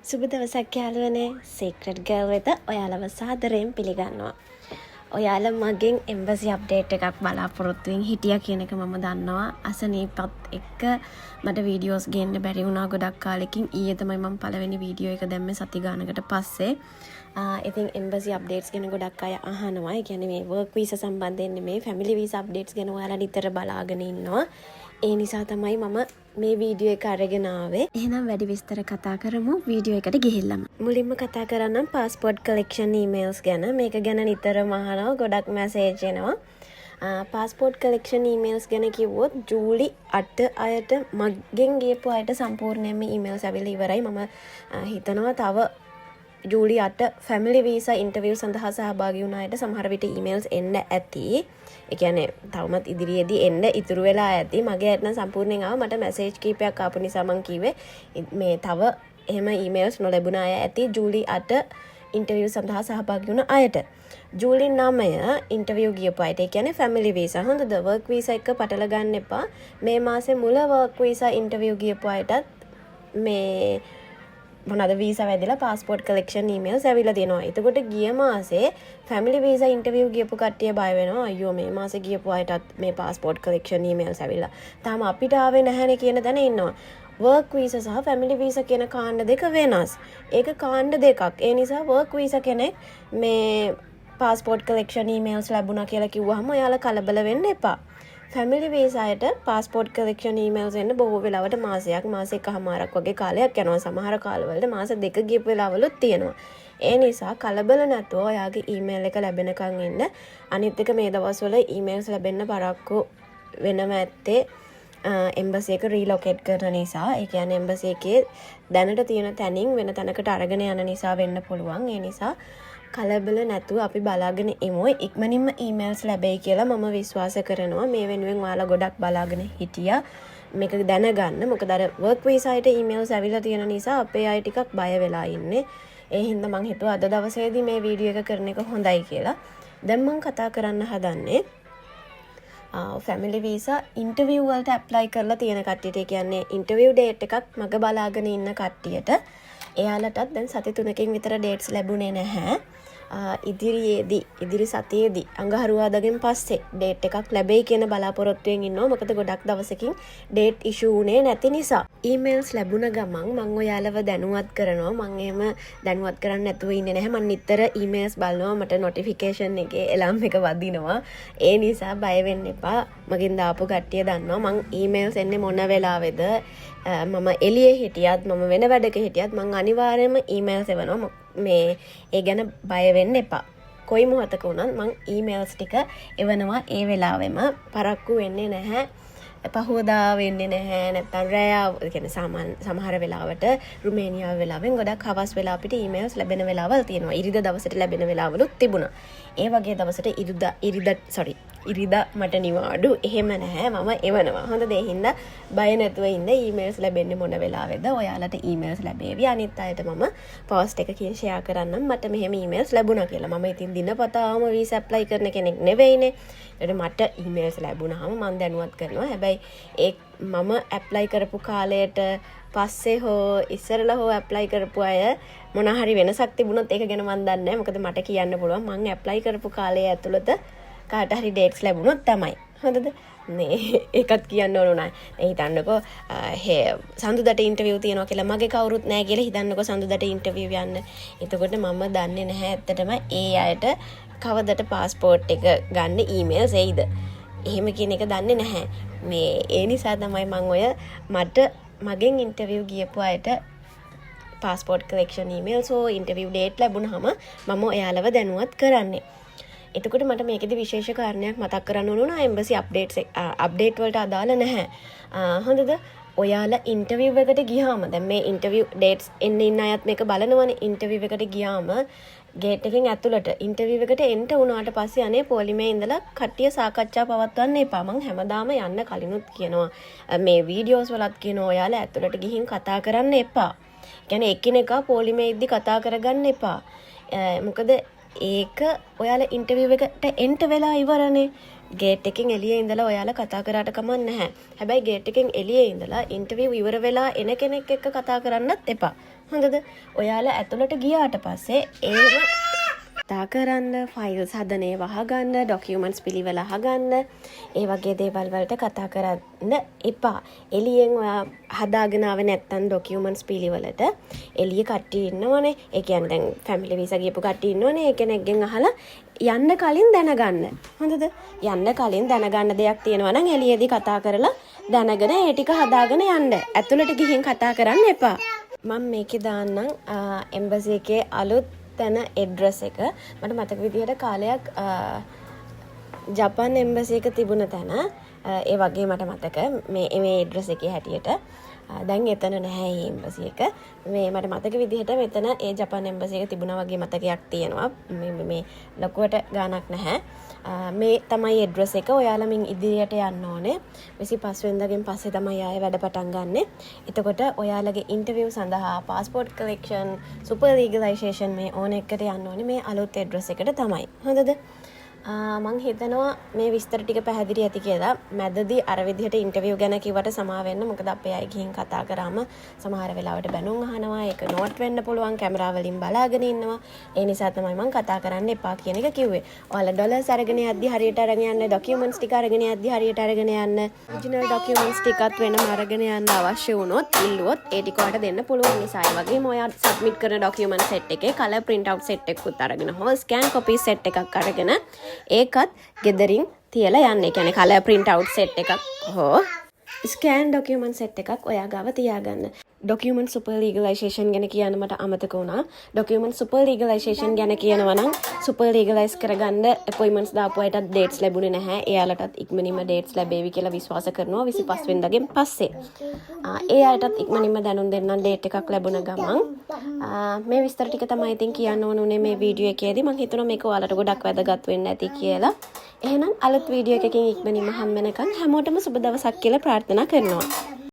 සුබ දවසක් යාළුවනේ. සීක්‍රට් ගර්ල් වෙත ඔයාලව සාදරයෙන් පිළිගන්නවා. ඔයාලා මගෙන් එම්බසි අප්ඩේට් එකක් බලාපොරොත්තුවෙන් හිටියා කියන එක මම දන්නවා. අසනීපත් එක්ක මට වීඩියෝස් ගේන්න බැරි වුණා ගොඩක් කාලෙකින්. ඊයේ තමයි මම පළවෙනි වීඩියෝ එක දැම්මේ සති ගානකට පස්සේ. ඉතින් එම්බසි අප්ඩේට්ස් ගැන ගොඩක් අය අහනවා. ඒ කියන්නේ මේ වර්ක් වීසා සම්බන්ධයෙන් නෙමෙයි, ෆැමිලි වීසා අප්ඩේට්ස් ගැන ඔයාලා නිතර බලාගෙන ඉන්නවා. ඒ නිසා තමයි මම මේ වීඩියෝ එක අරගෙන ආවේ. එහෙනම් වැඩි විස්තර කතා කරමු වීඩියෝ එකට ගිහිල්ලම. මුලින්ම කතා කරන්නම් පාස්පෝර්ට් කලෙක්ෂන් ඊමේල්ස් ගැන. මේක ගැන නිතරම අහනවා, ගොඩක් මැසේජ් එනවා. පාස්පෝර්ට් කලෙක්ෂන් ඊමේල්ස් ගැන කිව්වොත් ජූලි 8 අයට, මගෙන් ගියපු අයට සම්පූර්ණයෙන්ම ඊමේල්ස් ඇවිල්ලා ඉවරයි. මම හිතනවා තව ජූලි 8 ෆැමිලි වීසා ඉන්ටර්විව් සඳහා සහභාගී වුණ අයට සමහර විට ඊමේල්ස් එන්න ඇති. ඒ කියන්නේ තවමත් ඉදිරියේදී එන්න ඉතුරු වෙලා ඇති. මගේ අයට නම් සම්පූර්ණයෙන් ආවා. මට මැසේජ් කීපයක් ආපු නිසා මං කිව්වේ මේ තව එහෙම ඊමේල්ස් නොලැබුණ අය ඇති ජූලි 8 ඉන්ටර්විව් සඳහා සහභාගී වුණ අයට. ජූලි 9 ඉන්ටර්විව් ගියපු අයට, ඒ කියන්නේ ෆැමිලි වීසා, හොඳද? වර්ක් වීසා එක පටල ගන්න එපා. මේ මාසේ මුල වර්ක් වීසා ඉන්ටර්විව් ගියපු අයටත් මේ මොනවාද වීසා වැදිලා පාස්පෝර්ට් කලෙක්ෂන් ඊමේල්ස් ඇවිල්ලා තියෙනවා. එතකොට ගිය මාසේ ෆැමිලි වීසා ඉන්ටර්විව් ගියපු කට්ටිය බය වෙනවා. අයියෝ, මේ මාසේ ගියපු අයටත් මේ පාස්පෝර්ට් කලෙක්ෂන් ඊමේල්ස් ඇවිල්ලා. තාම අපිට ආවේ නැහැනේ කියන තැන ඉන්නවා. වර්ක් වීසා සහ ෆැමිලි වීසා කියන කාණ්ඩ දෙක වෙනස්. ඒක කාණ්ඩ දෙකක්. ඒ නිසා වර්ක් වීසා කෙනෙක් මේ පාස්පෝර්ට් කලෙක්ෂන් ඊමේල්ස් ලැබුණා කියලා කිව්වහම ඔයාලා කලබල වෙන්න එපා. ෆැමිලි වීසා අයට පාස්පෝර්ට් කලෙක්ෂන් ඊමේල්ස් එන්න බොහෝ වෙලාවට මාසයක්, මාස එකහමාරක් වගේ කාලයක් යනවා. සමහර කාලවලට මාස 2 ගියපු වෙලාවලුත් තියෙනවා. ඒ නිසා කලබල නැතුව ඔයාගේ ඊමේල් එක ලැබෙනකන් ඉන්න. අනිත් එක මේ දවස්වල ඊමේල්ස් ලැබෙන්න පරක්කු වෙනව ඇත්තේ එම්බසි එක රීලොකේට් කරන නිසා. ඒ කියන්නේ එම්බසි එකේ දැනට තියෙන තැනින් වෙන තැනකට අරගෙන යන නිසා වෙන්න පුළුවන්. ඒ නිසා කලබල නැතුව අපි බලාගෙන ඉමු. ඉක්මනින්ම ඊමේල්ස් ලැබෙයි කියලා මම විශ්වාස කරනවා. මේ වෙනුවෙන් ඔයාලා ගොඩක් බලාගෙන හිටියා මේක දැනගන්න. මොකද අර වර්ක් වීසා අයට ඊමේල්ස් ඇවිල්ලා තියෙන නිසා අපේ අය ටිකක් බය වෙලා ඉන්නේ. ඒ හින්දා මං හිතුවා අද දවසේදී මේ වීඩියෝ එක කරන එක හොඳයි කියලා. දැන් මං කතා කරන්න හදන්නේ ෆැමිලි වීසා ඉන්ටර්විව් වලට ඇප්ලයි කරලා තියෙන කට්ටියට. ඒ කියන්නේ ඉන්ටර්විව් ඩේට් එකක් මග බලාගෙන ඉන්න කට්ටියට. එයාලටත් දැන් සති 3කින් විතර ඩේට්ස් ලැබුණේ නැහැ. ඉදිරියේදී, ඉදිරි සතියේදී, අඟහරුවාදගෙන් පස්සේ ඩේට් එකක් ලැබෙයි කියන බලාපොරොත්තුවෙන් ඉන්නවා. මොකද ගොඩක් දවසකින් ඩේට් ඉෂූ වුණේ නැති නිසා. ඊමේල්ස් ලැබුණ ගමන් මං ඔයාලව දැනුවත් කරනවා. මං එහෙම දැනුවත් කරන්න නැතුව ඉන්නේ නැහැ. මං නිතර ඊමේල්ස් බලනවා. මට නොටිෆිකේෂන් එකේ එලාම් එක වදිනවා. ඒ නිසා බය වෙන්න එපා. මගෙන් දාපු කට්ටිය දන්නවා මං ඊමේල්ස් එන්නේ මොන වෙලාවෙද. මම එළියේ හිටියත්, මම වෙන වැඩක හිටියත් මං අනිවාර්යයෙන්ම ඊමේල්ස් එවනවා. මේ ඒ ගැන බය වෙන්න එපා. කොයි මොහොතක වුණත් මං ඊමේල්ස් ටික එවනවා ඒ වෙලාවෙම. පරක්කු වෙන්නේ නැහැ. පහුවදා වෙන්නේ නැහැ. නැත්තම් රෑ, ඒ කියන්නේ සාමාන්‍ය සමහර වෙලාවට රුමේනියාව වෙලාවෙන් ගොඩක් හවස් වෙලා අපිට ඊමේල්ස් ලැබෙන වෙලාවල් තියෙනවා. ඉරිදා දවසට ලැබෙන වෙලාවලුත් තිබුණා. ඒ වගේ දවසට ඉරිදා ඉරිදා සෝරි ඉරිදා මට නිවාඩු එහෙම නැහැ, මම එවනවා. හොඳද? ඒ හින්දා බය නැතුව ඉන්න. ඊමේල්ස් ලැබෙන්නේ මොන වෙලාවෙද, ඔයාලට ඊමේල්ස් ලැබේවි. අනිත් අයට මම පෝස්ට් එකකින් ෂෙයා කරන්නම් මට මෙහෙම ඊමේල්ස් ලැබුණා කියලා. මම ඉතින් දිනපතාම වීසා ඇප්ලයි කරන කෙනෙක් නෙවෙයිනේ. ඒකට මට ඊමේල්ස් ලැබුණාම මං දැනුවත් කරනවා. හැබැයි ඒ මම ඇප්ලයි කරපු කාලයට පස්සේ හෝ ඉස්සරලා හෝ ඇප්ලයි කරපු අය මොන හරි වෙනසක් තිබුණොත් ඒක ගැන මං දන්නේ නැහැ. මොකද මට කියන්න පුළුවන් මං ඇප්ලයි කරපු කාලය ඇතුළත කාට හරි ඩේට්ස් ලැබුණොත් තමයි. හොඳද? මේ ඒකත් කියන්න ඕන උනා. දැන් හිතන්නකෝ සඳුදට ඉන්ටර්විව් තියෙනවා කියලා, මගේ කවුරුත් නෑ කියලා හිතන්නකෝ සඳුදට ඉන්ටර්විව් යන්න. එතකොට මම දන්නේ නැහැ ඇත්තටම ඒ අයට කවදට පාස්පෝර්ට් එක ගන්න ඊමේල්ස් එයිද. එහෙම කියන එක දන්නේ නැහැ. මේ ඒ නිසා තමයි මං ඔය මට මගෙන් ඉන්ටර්විව් ගියපු අයට පාස්පෝර්ට් කලෙක්ෂන් ඊමේල්ස් හෝ ඉන්ටර්විව් ඩේට් ලැබුණාම මම ඔයාලව දැනුවත් කරන්නේ. එතකොට මට මේකෙදි විශේෂ කාරණයක් මතක් කරන්න ඕන වුණා. එම්බසි අප්ඩේට්ස් අප්ඩේට් වලට අදාළ නැහැ. හොඳද? ඔයාලා ඉන්ටර්විව් එකට ගියාම, දැන් මේ ඉන්ටර්විව් ඩේට්ස් එන්න ඉන්න අයත් මේක බලනවනේ. ඉන්ටර්විව් එකට ගියාම ගේට් එකෙන් ඇතුළට ඉන්ටර්විව් එකට එන්ට වුණාට පස්සේ අනේ පොලිමේ ඉඳලා කට්ටිය සාකච්ඡා පවත්වන්න එපා. මං හැමදාම යන්න කලිනුත් කියනවා. මේ වීඩියෝස් වලත් කියනවා ඔයාලා ඇතුළට ගිහින් කතා කරන්න එපා. කියන්නේ එකිනෙකා පොලිමේ ඉද්දි කතා කරගන්න එපා. මොකද ඒක ඔයාලා ඉන්ටර්විව් එකට එන්ට වෙලා ඉවරනේ. ගේට් එකෙන් එළියේ ඉඳලා ඔයාලා කතා කරාට කමක් නැහැ. හැබැයි ගේට් එකෙන් එළියේ ඉඳලා ඉන්ටර්විව් ඉවර වෙලා එන කෙනෙක් එක්ක කතා කරන්නත් එපා. හොඳද? ඔයාලා ඇතුළට ගියාට පස්සේ ඒව කතා කරන්න, ෆයිල්ස් හදන ඒවා අහගන්න, ඩොකියුමන්ට්ස් පිළිවෙල අහගන්න, ඒ වගේ දේවල් වලට කතා කරන්න එපා. එළියෙන් ඔයා හදාගෙන ආවේ නැත්තම් ඩොකියුමන්ට්ස් පිළිවෙලට එළිය කට්ටිය ඉන්නවනේ. ඒ කියන්නේ දැන් ෆැමිලි වීසා ගියපු කට්ටිය ඉන්නවනේ. ඒ කෙනෙක්ගෙන් අහලා යන්න කලින් දැනගන්න. හොඳද? යන්න කලින් දැනගන්න දෙයක් තියෙනවා නම් එළියේදී කතා කරලා දැනගෙන ඒ ටික හදාගෙන යන්න. ඇතුළට ගිහින් කතා කරන්න එපා. මම මේකේ දාන්නම් එම්බසි එකේ අලුත් තැන එඩ්‍රස් එක. මට මතක විදිහට කාලයක් ජපන් එම්බසි එක තිබුණ තැන ඒ වගේ මට මතක මේ මේ එඩ්‍රස් එකේ හැටියට. දැන් එතන නැහැ ඒ එම්බසි එක. මේ මට මතක විදිහට මෙතන ඒ ජපන් එම්බසි එක තිබුණා වගේ මතකයක් තියෙනවා. මේ මේ ලොකුවට ගාණක් නැහැ. මේ තමයි එඩ්‍රස් එක. ඔයාලා මින් ඉදිරියට යන්න ඕනේ. 25 වෙනිදාගෙන් පස්සේ තමයි ආයේ වැඩ පටන් ගන්නෙ. එතකොට ඔයාලගේ ඉන්ටර්විව් සඳහා, පාස්පෝර්ට් කලෙක්ෂන්, සුපර් ලීගලයිසේෂන් මේ ඕන එකට යන්න ඕනේ මේ අලුත් ඇඩ්‍රස් එකට තමයි. හොඳද? මං හිතනවා මේ විස්තර ටික පැහැදිලි ඇති කියලා. මැදදී අර විදිහට ඉන්ටර්විව් ගැන කිව්වට සමා වෙන්න. මොකද අපේ අය ගිහින් කතා කරාම සමහර වෙලාවට බැනුම් අහනවා. ඒක නෝට් වෙන්න පුළුවන්. කැමරා වලින් බලාගෙන ඉන්නවා. ඒ නිසා තමයි මං කතා කරන්න එපා කියන එක කිව්වේ. ඔයාලා ඩොලර්ස් අරගෙන යද්දි හරියට අරගෙන යන්න. ඩොකියුමන්ට්ස් ටික අරගෙන යද්දි හරියට අරගෙන යන්න. ඔරිජිනල් ඩොකියුමන්ට්ස් ටිකත් වෙනම අරගෙන යන්න අවශ්‍ය වුණොත්, ඉල්ලුවොත් ඒ ටික ඔයාලට දෙන්න පුළුවන් නිසා. ඒ වගේම ඔයා සබ්මිට් කරන ඩොකියුමන්ට් සෙට් එකේ කලර් ප්‍රින්ට් අවුට් සෙට් එකකුත් අරගෙන හෝ ස්කෑන් කොපි සෙට් එකක් අරගෙන ඒකත් ගෙදරින් තියලා යන්න. ඒ කියන්නේ කලර් ප්‍රින්ට් අවුට් සෙට් එකක් හෝ ස්කෑන් ඩොකියුමන්ට් සෙට් එකක් ඔයා ගාව තියාගන්න. ඩොකියුමන්ට් සුපර් ලීගලයිසේෂන් ගැන කියන්න මට අමතක වුණා. ඩොකියුමන්ට් සුපර් ලීගලයිසේෂන් ගැන කියනවා නම්, සුපර් ලීගලයිස් කරගන්න අපොයින්ට්මන්ට්ස් දාපු අයටත් ඩේට්ස් ලැබුණේ නැහැ. එයාලටත් ඉක්මනින්ම ඩේට්ස් ලැබේවි කියලා විශ්වාස කරනවා 25 වෙනිදාගෙන් පස්සේ. ඒ අයටත් ඉක්මනින්ම දැනුම් දෙන්නම් ඩේට් එකක් ලැබුණ ගමන්. මේ විස්තර ටික තමයි ඉතින් කියන්න ඕන උනේ මේ වීඩියෝ එකේදී. මං හිතනවා මේක ඔයාලට ගොඩක් වැදගත් වෙන්න ඇති කියලා. එහෙනම් අලුත් වීඩියෝ එකකින් ඉක්මනින්ම හම්බ වෙනකන් හැමෝටම සුබ දවසක් කියලා ප්‍රාර්ථනා කරනවා.